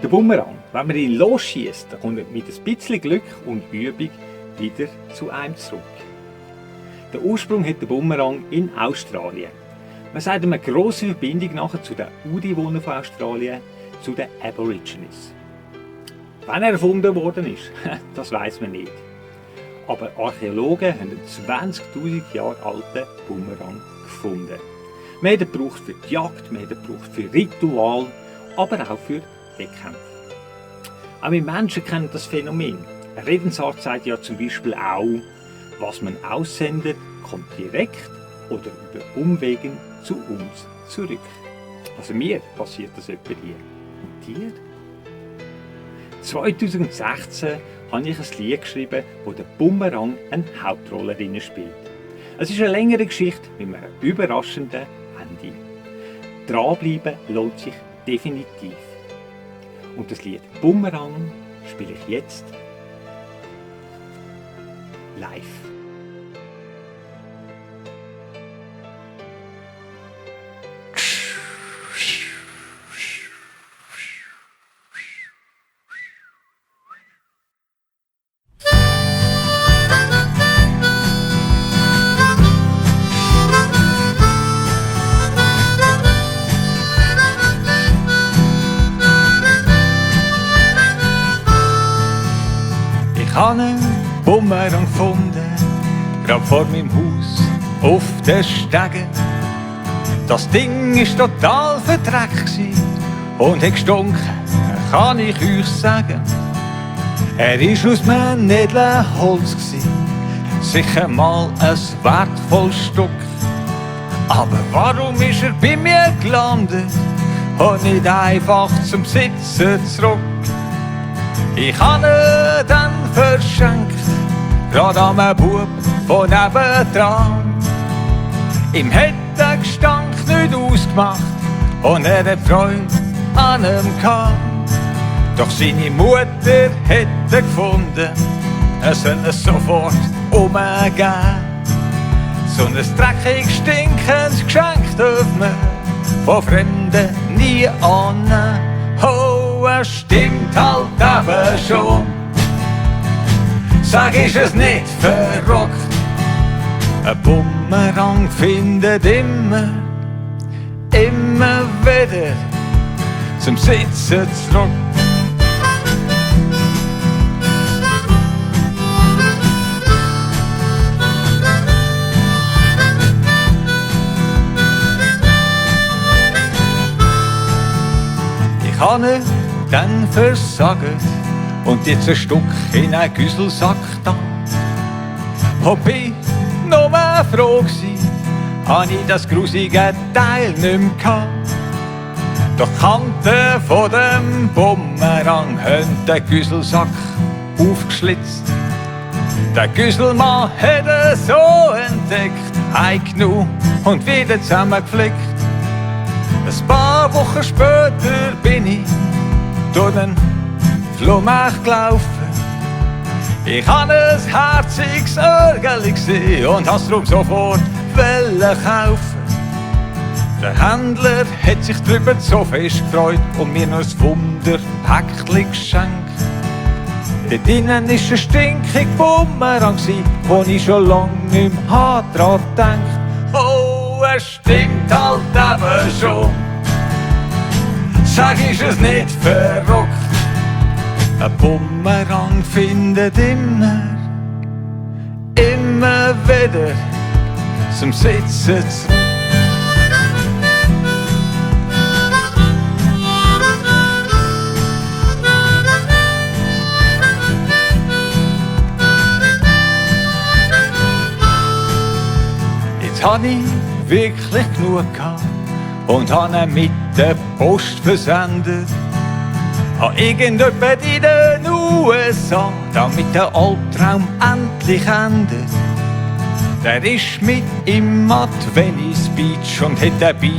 Der Bumerang, wenn man ihn losschießt, dann kommt er mit ein bisschen Glück und Übung wieder zu einem zurück. Der Ursprung hat der Bumerang in Australien. Man sagt eine grosse Verbindung nachher zu den Ureinwohnern von Australien, zu den Aborigines. Wann er erfunden worden ist, das weiß man nicht. Aber Archäologen haben einen 20'000 Jahre alten Bumerang gefunden. Man hat ihn gebraucht für die Jagd, man hat ihn gebraucht für Ritual, aber auch für Wettkämpfe. Auch wir Menschen kennen das Phänomen. Eine Redensart sagt ja zum Beispiel auch, was man aussendet, kommt direkt oder über Umwegen zu uns zurück. Also mir passiert das etwa hier. Und dir? 2016 habe ich ein Lied geschrieben, wo der Bumerang eine Hauptrolle drin spielt. Es ist eine längere Geschichte mit einem überraschenden Ende. Dranbleiben lohnt sich definitiv. Und das Lied Bumerang spiele ich jetzt live. Ich habe einen Bumerang gefunden, gerade vor meinem Haus auf den Stegen. Das Ding war total verdreckt und hat gestunken, kann ich euch sagen. Er war aus einem edlen Holz, sicher mal ein wertvolles Stück. Aber warum ist er bei mir gelandet und nicht einfach zum Sitzen zurück? Ich habe ihn dann verschenkt, gerade an einen Bub von nebendran. Ihm hat der Gestank nicht ausgemacht und er hat Freude an ihm gehabt. Doch seine Mutter hat er gefunden, er soll es sofort umgeben. So ein dreckig stinkendes Geschenk darf man von Fremden nie annehmen. Oh, es stimmt halt eben schon. Sag, ist es nicht verrückt? Ein Bumerang findet immer wieder zum Sitzen zurück. Ich habe ihn dann versagt und jetzt ein Stück in einen Güsselsack da. Ob ich noch mehr froh war, habe ich das grusige Teil nicht mehr gehabt. Doch die Kanten von dem Bumerang haben den Güsselsack aufgeschlitzt. Der Güsselmann hat er so entdeckt, heimgenommen und wieder zusammengeflickt. Ein paar Wochen später bin ich durch den Flohmarkt gelaufen. Ich hatte ein herziges Ärgerli gesehen und has drum sofort kaufen. Der Händler hat sich drüber so fest gefreut und mir noch ein Wunderpäckchen geschenkt. Dort drinnen war ein stinkig Bumerang, wo ich schon lange nicht mehr dran gedacht. Oh, es stimmt halt eben schon. Sag, ist es nicht verrückt? Ein Bumerang findet immer wieder zum Sitzen zurück. Jetzt habe ich wirklich genug gehabt und habe ihn mit der Post versendet. An irgendjemand in den USA, damit der Albtraum endlich endet. Der ist mit ihm an die Venice Beach und hat dabei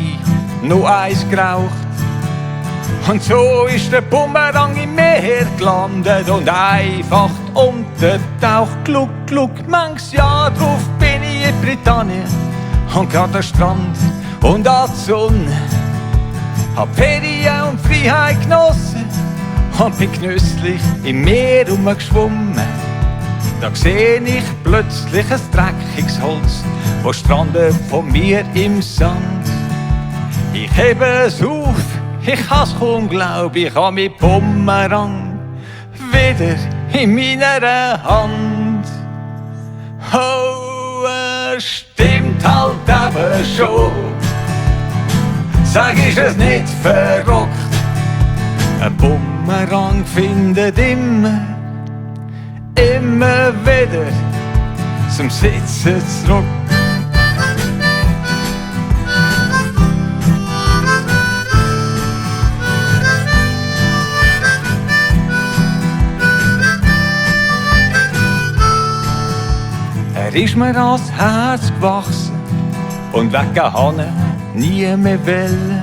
noch eins geraucht. Und so ist der Bumerang im Meer gelandet und einfach untertaucht. Gluck, gluck, manches Jahr drauf bin ich in Britannien und grad am Strand und an die Sonne. Hab Ferien und Freiheit genossen und bin genüsslich im Meer rumgeschwommen. Da seh ich plötzlich ein dreckiges Holz, wo strandet von mir im Sand. Ich hebe es auf, ich has kaum glaub, ich ha mi Bumerang wieder in meiner Hand. Oh, stimmt halt eben schon, sag ich es nicht verrückt. Ein Bumerang findet immer wieder zum Sitzen zurück. Er ist mir ans Herz gewachsen und wegen Hanne nie mehr wollen.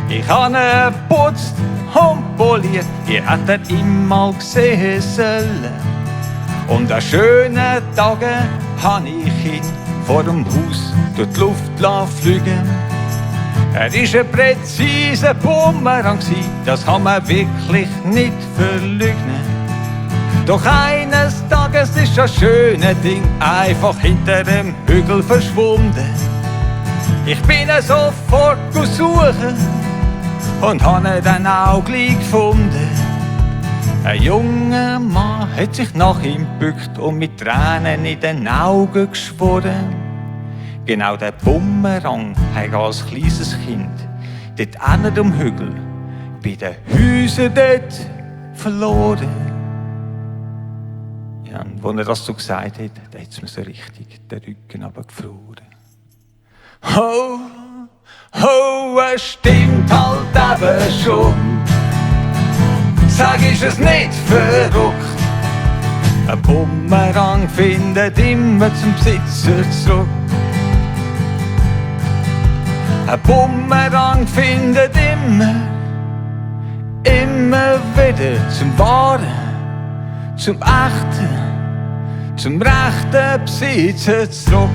Ich habe ihn geputzt und poliert, ich hätte ihn mal sehen sollen. Und an schönen Tagen habe ich ihn vor dem Haus durch die Luft fliegen. Er war ein präziser Bumerang, das kann man wirklich nicht verleugnen. Doch eines Tages ist das schöne Ding einfach hinter dem Hügel verschwunden. Ich bin ihn sofort suchen und habe ihn dann auch gleich gefunden. Ein junger Mann hat sich nach ihm gebückt und mit Tränen in den Augen geschworen. Genau der Bumerang hat als kleines Kind dort hinten am Hügel bei den Häusern dort verloren. Ja, und als er das so gesagt hat, da hat es mir so richtig den Rücken runtergefroren. Oh, oh, es stimmt halt eben schon, sag ich es nicht verrückt. Ein Bumerang findet immer zum Besitzer zurück. Ein Bumerang findet immer wieder zum Wahren, zum Echten, zum rechten Besitzer zurück.